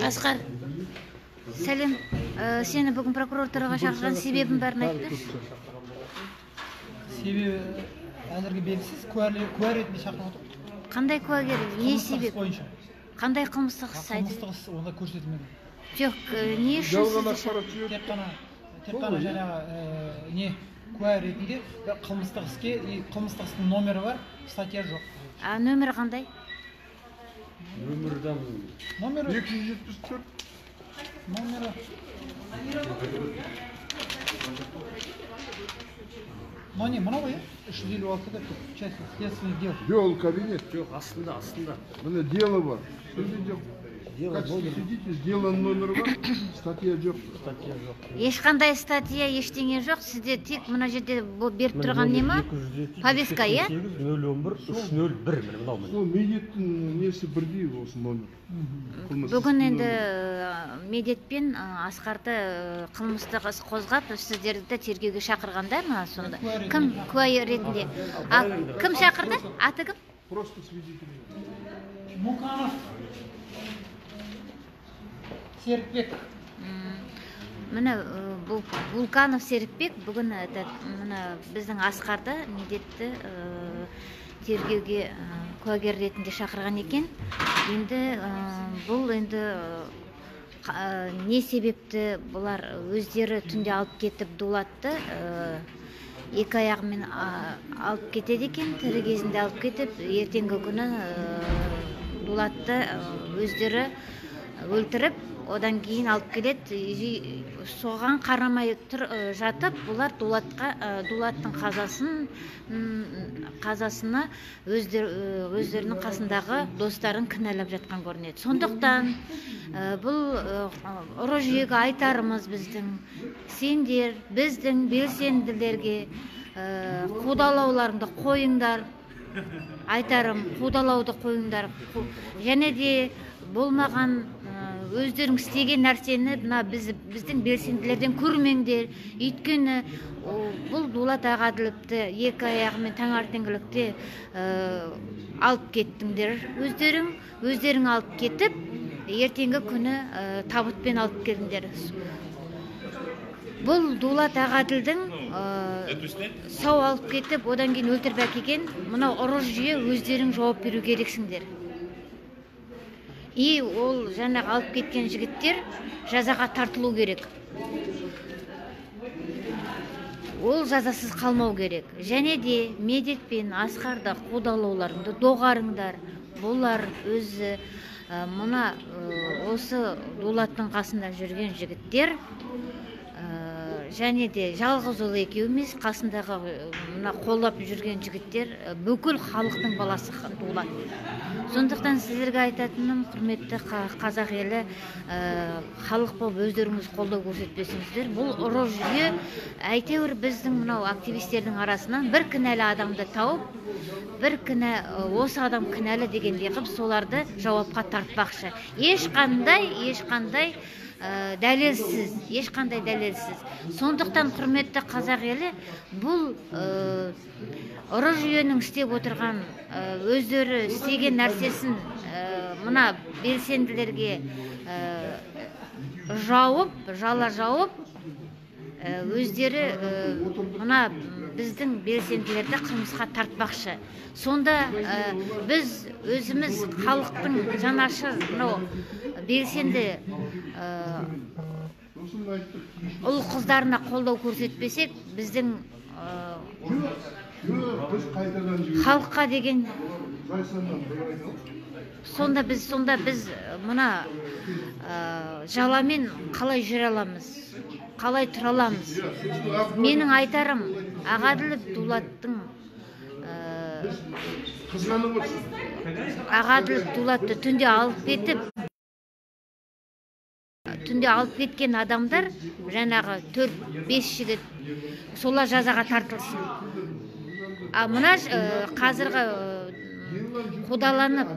Асқар, сәлем. Сені бүгін прокуратураға шақырған себебін бәрін айтып берші. Себебі әзірге белгісіз, куә ретінде шақырып отыр. Қандай куәгер? Не себеп? Бойынша. Қандай қылмыстық іс айтып? Қылмыстық іс онда көрсетілмеген. Жоқ, не үшін Жалған сізді ақпарат жіберді. Тек қана жаңағы не куә ретінде қылмыстық іске, қылмыстық істің номері бар, статья жоқ. А нөмірі қандай? Нөмірден номері 274. Номері. Ну не, мынау ғой, 356 деп тұр. Часть следственных дел. Жоқ, ол кабинет. Жоқ, астында, астында. Міне дело бар. Сізде жоқ. Дело Как номер. сидите, дело номері бар, статья жоқ. Статья жоқ. Ешқандай статья, ештеңе жоқ. Сізде тек мына жерде беріп тұрған не ма? Повестка, иә? 011 301 міне мынау міне. Сол Медеттің несі бірдей осы номер. Қылмыс Бүгін істің енді номері. Медет пен Асқарды қылмыстық іс қозғап, сіздерді тергеуге шақырғанда ма сонда? Кім куә ретінде? А кім шақырды? Аты кім? Просто свидетель. Муканов Серікбек. Міне бұл Вулканов Серікбек бүгін міне біздің Асқарды, Медетті тергеуге куәгер ретінде шақырған екен. Енді бұл енді не себепті бұлар өздері түнде алып кетіп Дулатты екі аяғымен алып кетеді екен, тірі кезінде алып кетіп, ертеңгі күні Дулатты өздері өлтіріп, одан кейін алып келеді. Соған қарамай тұр, жатып, бұлар Дулаттың қазасына өздерінің қасындағы достарын кінәлап жатқан көрінеді. Сондықтан бұл ұры жүйеге айтарымыз біздің, сендер біздің белсенділерге қудалауларыңды қойыңдар, айтарым, қудалауды қойыңдар. Және де болмаған өздерің істеген нәрсені мына біздің белсенділерден көрмеңдер. Өйткені бұл Дулат Ағаділовті екі аяғымен таңертеңгілікте алып кеттіңдер. Өздерің алып кетіп, ертеңгі күні табытпен алып келдіңдер. Бұл Дулат Ағаділдің сау алып кетіп, одан кейін өлтіріп әкелген мынау ұры жүйе, өздерің жауап беру керексіңдер. И ол жаңағы алып кеткен жігіттер жазаға тартылу керек. Ол жазасыз қалмау керек. Және де Медет пен Асқарды қудалауларыңды доғарыңдар. Бұлар өзі мына осы Дулаттың қасында жүрген жігіттер, және де жалғыз ол екеу емес, қасындағы мына қолдап жүрген жігіттер, бүкіл халықтың баласы Дулат. Сондықтан сіздерге айтатыным, құрметті қазақ елі, халық болып өздеріңіз қолдау көрсетпесеңіздер, бұл ұры жүйе әйтеуір біздің мынау активистердің арасынан бір кінәлі адамды тауып, бір кінә, осы адам кінәлі дегендей қылып соларды жауапқа тартпақшы. Ешқандай дәлелсіз, ешқандай дәлелсіз. Сондықтан құрметті қазақ елі, бұл ұры жүйенің істеп отырған, өздері істеген нәрсесін мына белсенділерге жауып, жала жауып, өздері мына біздің белсенділерді қылмысқа тартпақшы. Сонда біз өзіміз халықтың жанашыр мынау белсенді ұл қыздарына қолдау көрсетпесек, біздің халыққа деген сонда біз мына жаламен қалай жүре аламыз, қалай тұра аламыз? Менің айтарым, Ағаділов Дулаттың, Ағаділов Дулатты түнде алып кетіп, түнде алып кеткен адамдар, жаңағы 4-5 жігіт, солар жазаға тартылсын. А мына қазіргі қудаланып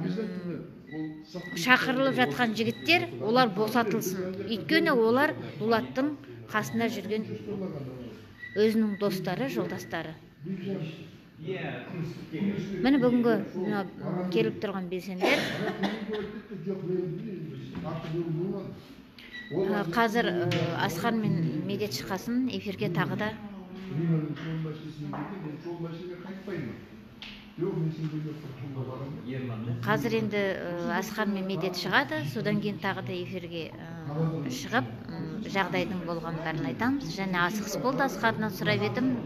шақырылып жатқан жігіттер, олар босатылсын. Өйткені олар Дулаттың қасында жүрген өзінің достары, жолдастары. Міне бүгінгі мына келіп тұрған белсенділер. Қазір Асқар мен Медет шыққасын эфирге тағы да. Қазір енді Асқар мен Медет шығады, содан кейін тағы да эфирге шығып, жағдайдың болғандарын айтамыз. Және асығыс болды, Асқардан сұрап едім.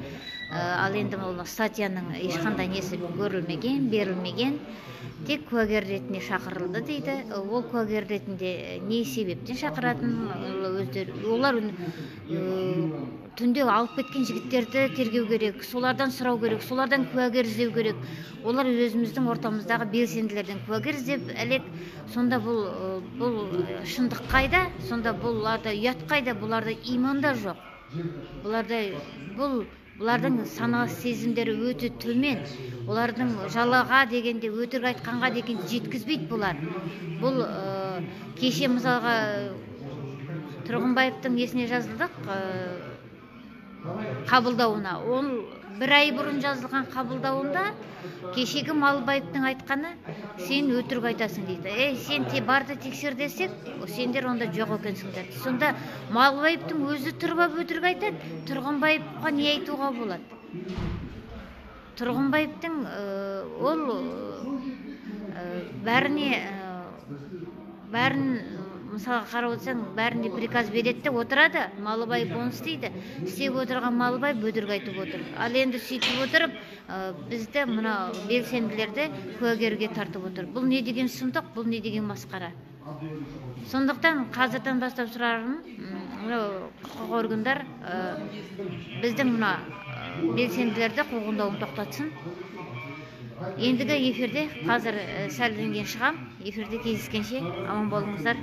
Ал енді ол статьяның ешқандай несі көрілмеген, берілмеген, тек куәгер ретінде шақырылды дейді. Ол куәгер ретінде не себептен шақыратын өздері, олар түнде алып кеткен жігіттерді тергеу керек, солардан сұрау керек, солардан куәгер іздеу керек. Олар өзіміздің ортамыздағы белсенділерден куәгер іздеп әлек. Сонда бұл шындық қайда? Сонда бұларда ұят қайда? Бұларда иман да жоқ. Бұлардың сана сезімдері өте төмен. Олардың жалаға дегенде, өтірік айтқанға деген жеткізбейді бұлар. Бұл кеше мысалға Тұрғынбаевтың несіне жазылдық, қабылдауына. Ол бір ай бұрын жазылған қабылдауында кешегі Малыбаевтың айтқаны, сен өтірік айтасың дейді. Ей, сен барды тексер десек, сендер онда жоқ екенсіңдер. Сонда Малыбаевтың өзі тұрып алып өтірік айтады, Тұрғынбаевқа не айтуға болады? Тұрғынбаевтың ол бәріне бәрін мысалға қарап отырсаң, бәріне приказ береді де отырады, Малыбаев оны істейді. Істеп отырған Малыбаев өтірік айтып отыр. Ал енді сөйтіп отырып, бізді мына белсенділерді куәгерге тартып отыр. Бұл не деген сұмдық, бұл не деген масқара. Сондықтан қазірден бастап сұрарым, мынау құқық органдар біздің мына белсенділерді қуғындауын тоқтатсын. Ендігі эфирде қазір сәлден кейін шығам. Эфирде кездескенше аман болыңыздар.